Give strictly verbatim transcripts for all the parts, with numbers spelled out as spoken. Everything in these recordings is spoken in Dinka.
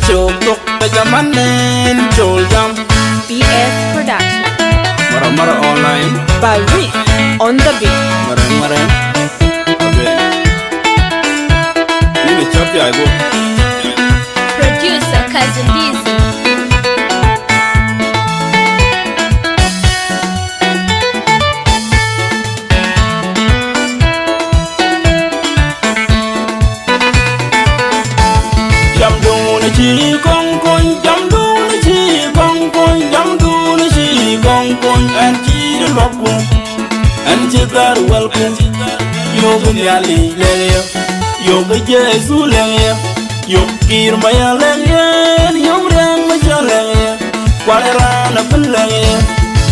Cok thok ke jaman en col jam. P S Production. Mara mara online. By Reef on the beat. Mara mara. Okay. Ini chap ya go. Producer Cousin Dizzy. Jamdun acï kɔŋ kony, jamdun acï kɔŋ kony, jamdun acï kɔŋ kony, ɛn cï rɔt lɔ̈kku, ɛn cï dhär wɛlku. Yök Nhialic lɛ̈k ye, yök Jethu lɛ̈k ye, yök Kiir Mayar lɛ̈k ye, yök Riɛk Machar lɛ̈k ye. Kuat ë raan abï lɛ̈k ye,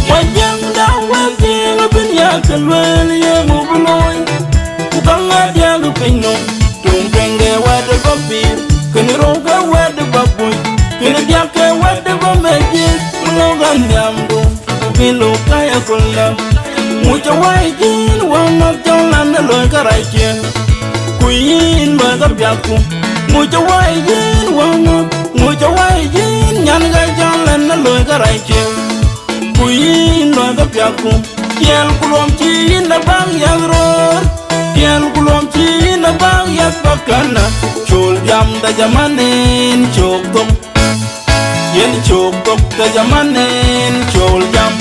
Mɔnyjäŋda wɛ̈t jiëëŋ abï yak ke lueel ye ŋö bï looi. Ku käŋ aa diäk ë piny nɔm, tuŋ tueŋ ke wɛ̈t ë bɔ̈ pïïr, kënë rou ke wɛ̈t ë bɔ̈ buc, kënë diäk ke wɛ̈t ë bɔ̈ mec jiëëc, ku lok anhiamdu, ku bï lok ka ye kööl däŋ. Ŋuc awäi jïïn wämäth cɔl an, ë looi kärɛc ciëën, ku yïn looi käpiathku. Ŋuc awäi jïïn wämäth, ŋuc awäi jïïn nyan ɣɛc cɔl an, ë looi kärɛc ciëën. Ku yïn looi käpiathku, tiɛɛl ku luɔm cï yïn abäk yäth röör, tiɛɛl ku luɔm cï yïn abäk yäth pakana. Col jam da jaman en cok thok, yen cok thok da jaman en col jam.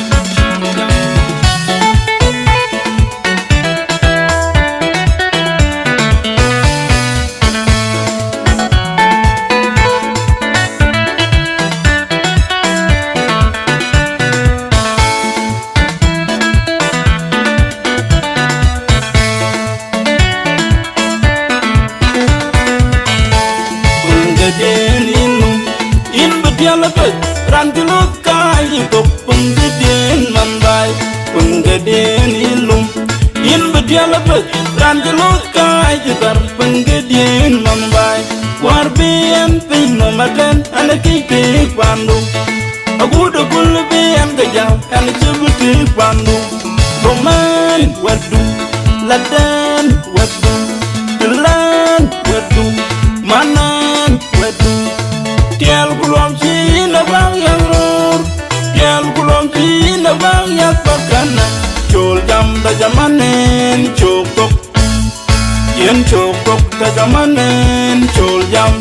Pïŋ ke diën yïn lum, yïn bï diɛl apeth, raan cï luth ka yï thok. Pïŋ ke diën man baai, pïŋ ke diën yïn lum, yïn bï diɛl apeth, raan cï luth ka yï thar. Pïŋ ke diën man baai, wäär bï ɛn piny nɔm atɛ̈n, ɛn ë kïc pïïk pandu. Agut ë kööl bï ɛn ke jäl, ɛn cï bï tik pandu. Bɔ̈ mɛn wɛ̈tdu, latdɛn wɛ̈tdu, tëlɛn wɛ̈tdu, manɛn wɛ̈tdu. Tiɛɛl ku luɔm cï yïn abäk yäth röör, tiɛɛl ku luɔm cï yïn abäk yäth pakana. Col jam da jaman en cok thok, yen cok thok da jaman en col jam.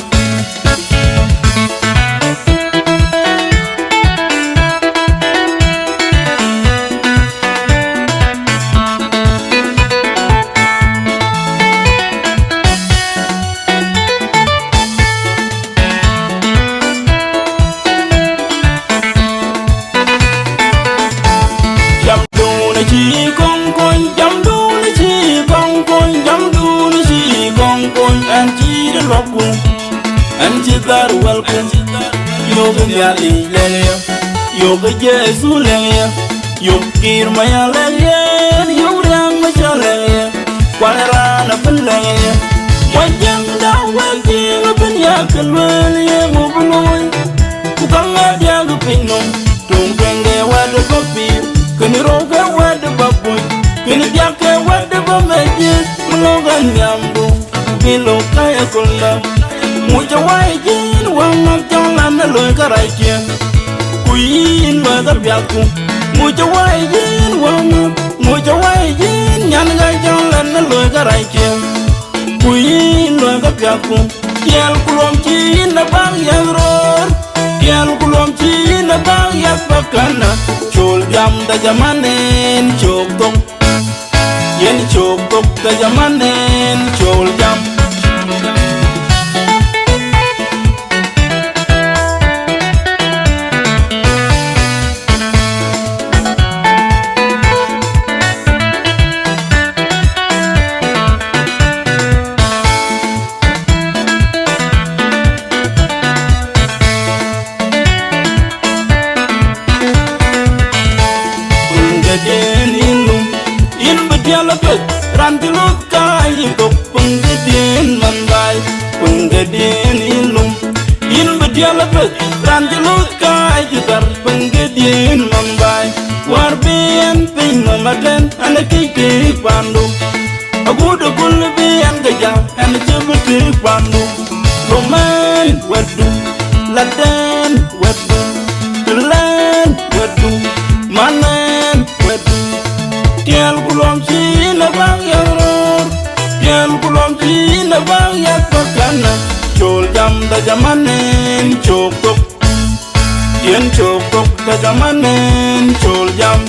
Jamdun acï kɔŋ kony, jamdun acï kɔŋ kony, jamdun acï kɔŋ kony, ɛn cï rɔt lɔ̈kku, ɛn cï dhär wɛlku. Yök Nhialic lɛ̈k ye, yök Jethu lɛ̈k ye, yök Kiir Mayar lɛ̈k ye, yök Riɛk Machar lɛ̈k ye. Kuat ë raan abï lɛ̈k ye, Mɔnyjäŋda wɛ̈t jiëëŋ abï yak ke lueel ye ŋö bï looi. Ku käŋ aa diäk ë piny nɔm, tuŋ tueŋ ke wɛ̈t ë bɔ̈ pïïr, kënë rou ke wɛ̈t ë bɔ̈ buc, kënë diäk ke wɛ̈t ë bɔ̈ mec jiëëc, ku lok anhiamdu, ku bï lok ka ye kööl däŋ. Ŋuc awäi jïïn wämäth cɔl an, ë looi kärɛc ciëën, ku yïn looi käpiathku. Ŋuc awäi jïïn wämäth, ŋuc awäi jïïn nyan ɣɛc cɔl an, ë looi kärɛc ciëën, ku yïn looi käpiathku. Tiɛɛl ku luɔm cï yïn abäk yäth röör, tiɛɛl ku luɔm cï yïn abäk yäth pakana. Col jam da jaman en cok thok, yen cok thok da jaman en col jam. Pïŋ ke diën yïn lum, yïn bï diɛl apeth, raan cï luth ka yï thok. Pïŋ ke diën man baai, pïŋ ke diën yïn lum, yïn bï diɛl apeth, raan cï luth ka yï thar. Pïŋ ke diën man baai, wäär bï ɛn piny nɔm atɛ̈n, ɛn ë kïc tik pandu. Agut ë kööl bï ɛn ke jäl, ɛn cï bï tik pandu. Bɔ̈ mɛn wɛ̈tdu, Latden wɛ̈tdu, lɛn wɛ̈tdu, manɛn wɛ̈tdu. Tiɛl ku luɔm cï yïn ë bäk yak röör. Tiɛl ku luɔm cï yïn ë bäk yak pakana. Col jam da jamanen cok thok. Yen cok thok da jamanen col jam.